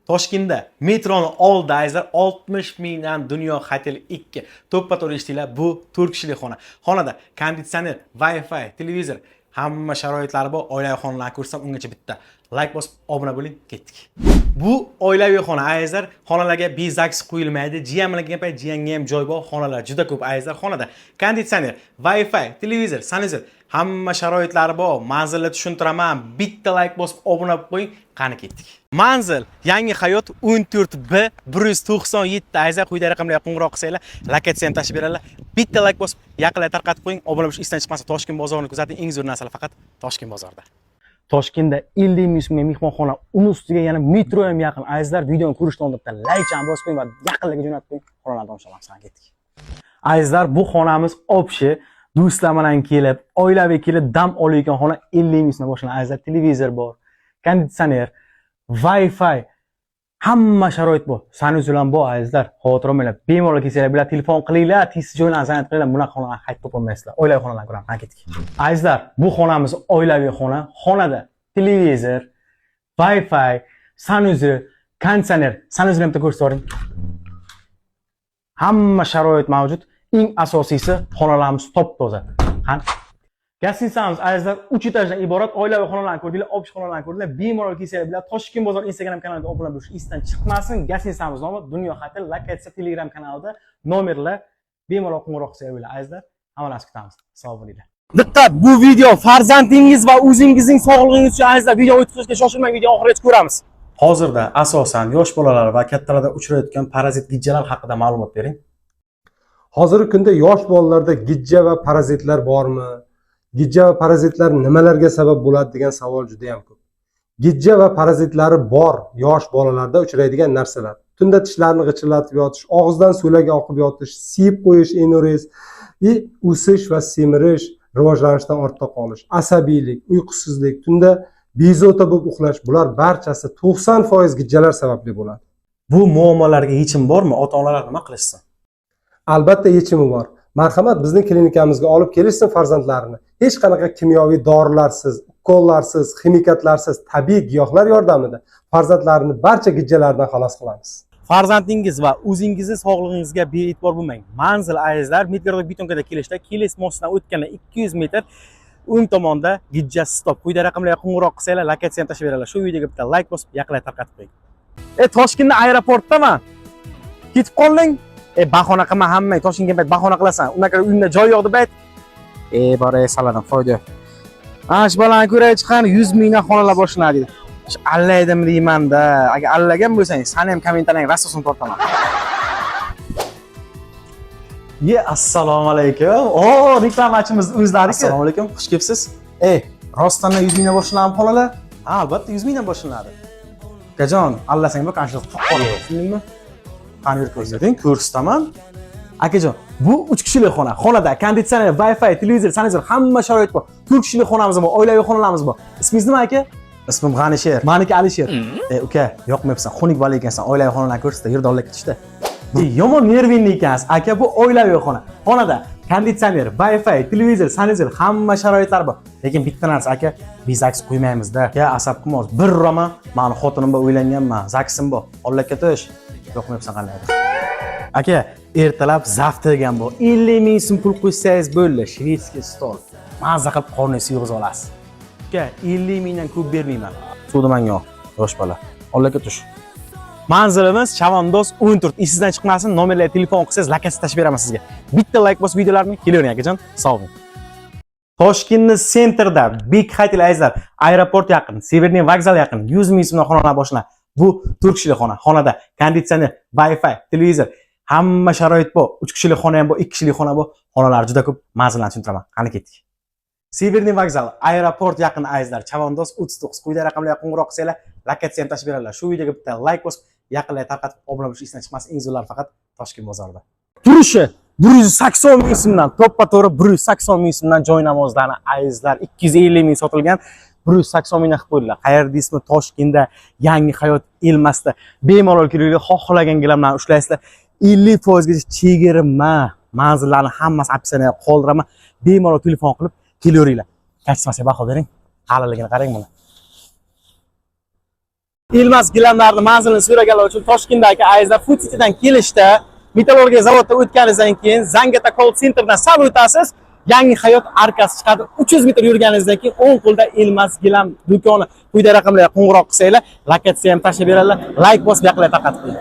Toshkentda metroni oldida, azizlar, 60 mingdan Dunyo Hotel 2. To'ppa to'g'ri eshitdinglar, bu 4 kishilik xona. Xonada konditsioner, Wi-Fi, televizor, hamma sharoitlari bor. Oilaviy xonalarni ko'rsam, ungacha bitta layk bosib obuna bo'ling, ketdik. Bu oilaviy xona, azizlar, xonalarga без ЗАГС qo'yilmaydi. Jiyan bilan kelgan payt jiyanga ham joy bor, xonalar juda ko'p, azizlar. Xonada konditsioner, Wi-Fi, televizor, санузел, hamma sharoitlari bor. Manzilni tushuntiraman. Bitta layk bosib obuna bo'lib qo'ying. Qani, ketdik. Manzil: Yangi Hayot 14B 197, azizlar. Quyidagi raqamlarga qo'ng'iroq qilsanglar, lokatsiya ham tashlab beradilar. Bitta layk bosib, yaqinlar tarqatib qo'ying. Obuna bo'lish esdan chiqmasin. Toshkent bozorini kuzating. Eng zo'r narsalar faqat Toshkent bozorida. Toshkentda 50 ming so'mga mehmonxona, uni ustiga yana metro ham yaqin. Azizlar, videoni ko'rishdan oldin bitta layk ham bosib qo'ying va yaqinlarga jo'natib qo'ying. Xonalarni tomosha qilamiz. Qani, ketdik. Azizlar, bu xonamiz общий, do'stlar bilan kelib, oilaviy kelib dam olayotgan xona 50 ming so'mdan boshlanadi. Azizlar, televizor bor, konditsioner, Wi-Fi, hamma sharoit bor. Санузел ham bor, azizlar. Xavotir olmanglar. Bemalol kelsanglar, bular telefon qilinglar, tez joylarni занять qilinglar. Bunaqa xonalarni qaytib topolmaysizlar. Oilaviy xonalarni ko'ramiz. Qani, ketdik. Azizlar, bu xonamiz oilaviy xona. Xonada televizor, Wi-Fi, санузел, konditsioner. Санузел ham bitta ko'rsatib yuboring. Hamma sharoit mavjud. Eng asosiysi, xonalarimiz top-toza. Qani? Гостиница miz, azizlar, 3 etajdan iborat. Oilaviy xonalarni ko'rdinglar, общий xonalarni ko'rdinglar. Bemalol kelsanglar, bular Toshkent bozor Instagram kanaliga obuna bo'lish esdan chiqmasin. Гостиница miz nomi Dunyo Hotel, lokatsiya Telegram kanalida, nomerlar, bemalol qo'ng'iroq qilsanglar bo'ladi. Azizlar, hammalaringizni kutamiz. Sog' bo'linglar. Diqqat, bu video farzandingiz va o'zingizning sog'lig'ingiz uchun, azizlar, video o'tkazishga shoshilmang, video oxirigacha ko'ramiz. Hozirda asosan yosh bolalar va kattalarda uchrayotgan parazit gijjalar haqida ma'lumot bering. Hozirgi kunda yosh bolalarda gijja va parazitlar bormi? Gijja va parazitlar nimalarga sabab bo'ladi degan savol juda ham ko'p. Gijja va parazitlari bor yosh bolalarda uchraydigan narsalar: tunda tishlarni g'ichirlatib yotish, og'izdan so'lak oqib yotish, siyib qo'yish, энурез и o'sish va semirish, rivojlanishdan ortda qolish, asabiylik, uyqusizlik, tunda bezovta bo'lib uxlash, bular barchasi 90% gijjalar sababli bo'ladi. Bu muammolarga yechim bormi? Ota onalar nima qilishsin? Albatta, yechimi bor. Marhamat, bizning klinikamizga olib kelishsin farzandlarini. Hech qanaqa kimyoviy dorilarsiz, ukollarsiz, ximikatlarsiz, tabiiy giyohlar yordamida farzandlarini barcha gijjalardan xalos qilamiz. Farzandingiz va o'zingizni sog'lig'ingizga bee'tibor bo'lmang. Manzil, azizlar, Медгородок Бетонка da kelishda, Keles мост idan o'tganda 200 metr o'ng tomonda Gijja Stop. Quyida raqamlarga qo'ng'iroq qilsanglar, lokatsiya ham tashlab beradilar. Shu videoga bitta layk bosib, yaqinlar tarqatib qo'ying. E, Toshkentda aeroportdaman. Ketib qolding? E, bahona qilma, hammang Toshkentga payt bahona qilasan. Undan ko'ra uyimda joy yo'q deb ayt. E, boray saladan foyda yo'q. Ana shu bolani ko'ray chiqqan 100 mingdan xonalar boshlanadi deydi. Shu allaydim deymanda. Agar allagan bo'lsang, sani ham kommentariyang rassosini tortaman. Ye, assalomu alaykum. O, reklamachimiz o'zlari. Assalomu alaykum, xush kelibsiz. Ey, rostdan 100 mingdan boshlanadimi xonalar? Ha, albatta 100 mingdan boshlanadi. Ukajon, allasang bu qancha tushundingmi? Qani, yur, ko'rsating, ko'rsataman. Akajon, bu 3 kishilik xona. Xonada konditsioner, Wi-Fi, televizor, санузел, hamma sharoit bor. 4 kishilik xonamiz bor, oilaviy xonalarimiz bor. Ismingiz nima, aka? Ismim G'anisher. Maniki Alisher. E, uka, yoqmayapsan, xunuk bola ekansan. Oilaviy xonalarni ko'rsatda, yur, dollarga tushdi. E, yomon нервный ekansiz. Aka, bu oilaviy xona. Xonada konditsioner, Wi-Fi, televizor, санузел, hamma sharoitlar bor. Lekin bitta narsa, aka, biz ЗАГС qo'ymaymizda. Aka, asab qilma. Bir uraman, mani xotinim bor, uylanganman, ЗАГС im bor. Allohga tush. Yoqmayapsan qandaydir. Aka, ertalab завтрак ham bor. 50 ming so'm pul qo'ysangiz bo'ldi. Шведский stol. Mazza qilib qorningizni yig'izib olasiz. Aka, 50 mingdan ko'p bermayman. Suvni manga ol, yosh bola. Allohga tush. Manzilimiz Chavandoz 14. Esingizdan chiqmasin, nomerlarga telefon qilsangiz, lokatsiya tashlab beraman sizga. Bitta layk bosib videolarimga kelavering, akajon. Sog' bo'ling. Toshkentni центр da Big Hotel, azizlar, aeroport yaqin, Северный vokzal yaqin, 100 ming so'mdan xonalar boshlanadi. Bu 4 kishilik xona. Xonada konditsioner, Wi-Fi, televizor, hamma sharoit bor. 3 kishilik xona ham bor, 2 kishilik xona bor. Xonalar juda ko'p. Manzillarni tushuntiraman. Qani, ketdik. Северный vokzal, aeroport yaqin, azizlar. Chavandoz 39. Quyida raqamlarga qo'ng'iroq qilsanglar, lokatsiya ham tashlab beradilar. Shu videoga bitta layk bosib, yaqinlar tarqatib, obuna bo'lish esdan chiqmasin. Eng zo'rlar faqat Toshkent bozorida. Turishi 180 ming so'mdan, to'ppa to'g'ri 180 ming so'mdan joy namozlarni, azizlar, 250 ming sotilgan, 180 mingdan qilib qo'ydilar. Qayerda deysizmi? Toshkentda, Yangi Hayot Elmasda. Bemalol kelinglar, xohlagan gilamlarni ushlaysizlar. 50% gacha chegirma. Manzillarni hammasi описание ga qoldiraman. Bemalol telefon qilib kelaveringlar. Качество siga baho bering. Qalinligini qarang buni. Ilmas gilamlarni manzilini so'raganlar uchun Toshkentdagi Ayza Food Citydan kelishda metallurgiya zavodida o'tganingizdan keyin Zangata Call Centerdan sal o'tasiz. Yangi Hayot arkasi chiqadi. 300 metr yurganingizdan keyin o'ng qo'lda Ilmas gilam do'koni. Quyida raqamlarga qo'ng'iroq qilsanglar, lokatsiya ham tashlab beradilar. Layk bosib, yaqinlar tarqatib qo'ying.